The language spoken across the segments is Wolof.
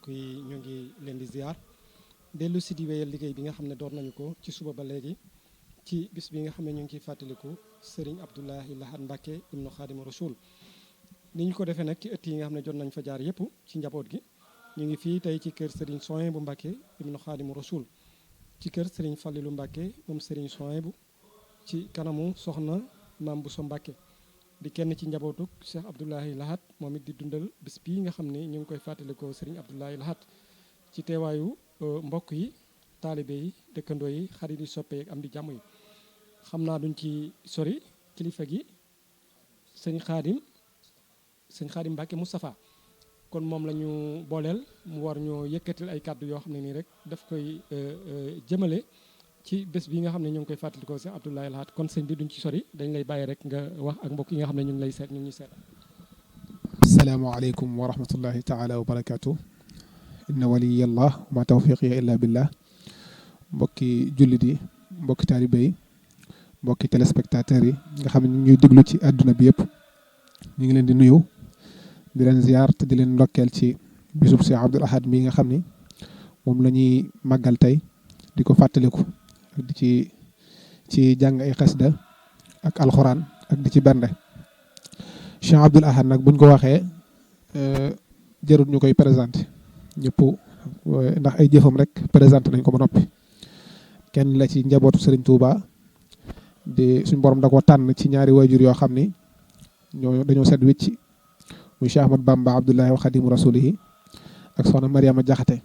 mbokk yi ñu ngi leen di ziar dellu si di wéyal liggéey bi nga xam ne door nañu ko ci suba ba léegi ci bis bi nga xam ne ñu ngi ciy fàttaliku Serigne Abdoulaye Lahad Mbacké ibnu Xaadimu Rasul ni ñu ko defee nag ci ëtt yi nga xam ne jot nañ fa jaar yëpp ci njaboot gi ñu ngi fii tey ci kër Serigne Souhaïbou Mbacké ibnu Xaadimu Rasul ci kër Serigne Fallilou Mbacké moom Serigne Souhaïbou ci kanamu soxna Maam Bousso Mbacké di kenn ci njabootuk Cheikh Abdoulaye Lahad moom it di dundal bis bii nga xam ne ñu ngi koy fàttalikoo Serigne Abdoulaye Lahad ci teewaayu mbokk yi taalibe yi dëkkandoo yi xarit yi soppe ak am di jàmm yi xam naa duñ ci sori kilifa gi sëñ Xaadim Mbacké Moustapha kon moom la ñu booleel mu war ñoo yëkkatil ay kàddu yoo xam ne nii rek daf koy jëmale ci bés bi nga xam ne ñu ngi koy fàttalikoo Cheikh Abdoulaye Lahad kon sëñ bi duñ ci sori dañ lay bàyyi rek nga wax ak mbokk yi nga xam ne ñu ngi lay seet ñu ngi ñuy seet. asalaamaaleykum wa rahmatullahi taala wa barakaatu. inna waliyallah ma tawfiqi illa billah. mbokki jullit yi mbokki taalibe yi mbokki téléspectateurs yi nga xam ne ñu ñuy déglu ci àdduna bi yëpp ñu ngi leen di nuyu di leen ziar te di leen ndokkeel ci bisub Cheikh Abdoul Ahad mi nga xam ni moom la ñuy màggal tey di ko fàttaliku ak di ci jàng ay xasida ak alxuraan ak di ci bernde. Cheikh Abdoul Ahad nag buñ ko waxee jarul ñu koy présenté ñëpp ndax ay jëfam rek présenté nañ ko ba noppi. kenn la ci njabootu Serigne Touba di suñ borom da ko tànn ci ñaari waajur yoo xam ni ñoo dañoo set wicc muy Cheikh Ahmad Bamba Abdoulaye wa Khadimu Rasulihi ak soxna Mariama Jaxate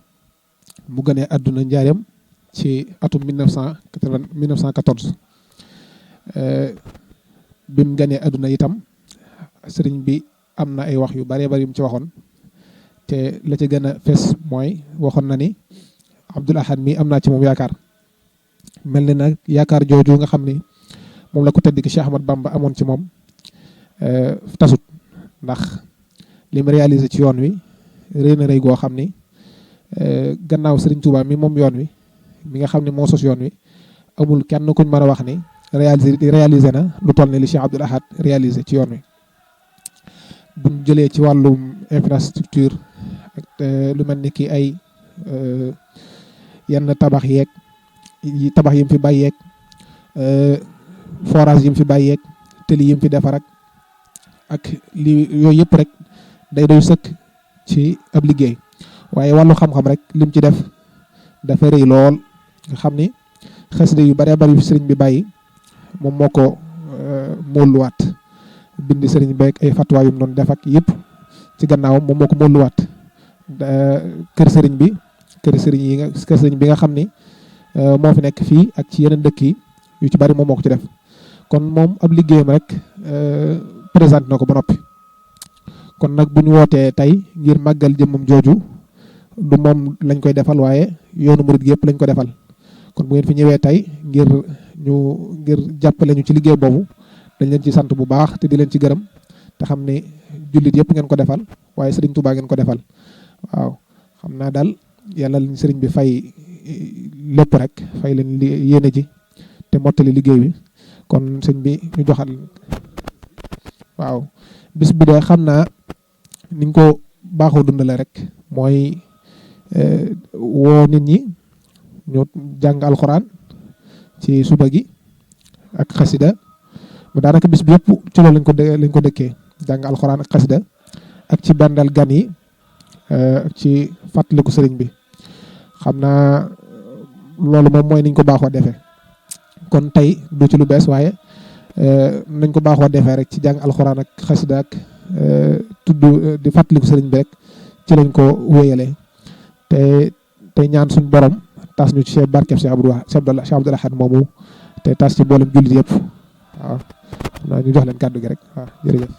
mu gënee àdduna njaareem ci atum 1914 bi mu gënee àdduna itam sëriñ bi am na ay wax yu bëree bëri yu mu ci waxoon te la ci gën a fes mooy waxoon na ni Abdoul Ahad mi am naa ci moom yaakaar mel na nag yaakaar jooju nga xam ni moom la ko tedd ki Cheikh Ahmad Bamba amoon ci moom tasut ndax li mu réalisé ci yoon wi rëy na rëy goo xam ni gannaaw Serigne Touba mi moom yoon wi mi nga xam ne moo sos yoon wi amul kenn kuñ mën a wax ni réalisé na lu toll ni li Cheikh Abdoul Ahad réalisé ci yoon wi. buñ jëlee ci wàllum infrastructure ak lu mel ni ki ay yenn tabax yi mu fi bàyyeeg forage yi mu fi bàyyeeg tëli yi mu fi defar ak li yooyu yëpp rek day doy sëkk ci ab liggéey waaye wàllu xam-xam rek lim ci def dafa rëy lool nga xam ni xasida yu bëree bëri sëriñ bi bàyyi moom moo ko móoluwaat bind sëriñ beeg ay fatwa yu mu doon def ak yëpp ci gannaawam moom moo ko móoluwaat kër sëriñ bi nga xam ni moo fi nekk fii ak ci yeneen dëkk yi yu ci bari moom moo ko ci def kon moom ab liggéeyam rek présenté na ko ba noppi kon nag bu ñu wootee tey ngir màggal jëmmam jooju du moom lañ koy defal waaye yoonu murid gi yëpp lañ ko defal kon bu ngeen fi ñëwee tey ngir jàppale ñu ci liggéey boobu dañ leen ci sant bu baax te di leen ci gërëm te xam ne jullit yëpp ngeen ko defal waaye Serigne Touba ngeen ko defal waaw xam naa daal yàlla lañ Serigne bi fay lépp rek fay leen yéene ji te mottali liggéey bi kon sëñ bi ñu joxal waaw bis bi de xam naa niñ ko baaxoo dundale rek mooy woo nit ñi ñu jàng alxuraan ci suba gi ak xasida mu daanaka bis bi yëpp ci loolu lañ ko dëkkee jàng alxuraan ak xasida ak ci bendal gan yi ak ci fàttaliku sëriñ bi xam naa loolu moom mooy niñ ko baaxoo defee kon tey du ci lu bees waaye nañ ko baaxoo defee rek ci jàng alxuraan ak xasida ak tudd di fàttaliku sëriñ bi rek ci lañ ko wéyalee te ñaan suñ borom tas ñu ci barkeb Cheikh Abdoul Ahad moomu te tas ci mboolem jullit yëpp waaw xam naa ñu jox leen kàddu gi rek waaw jërëjëf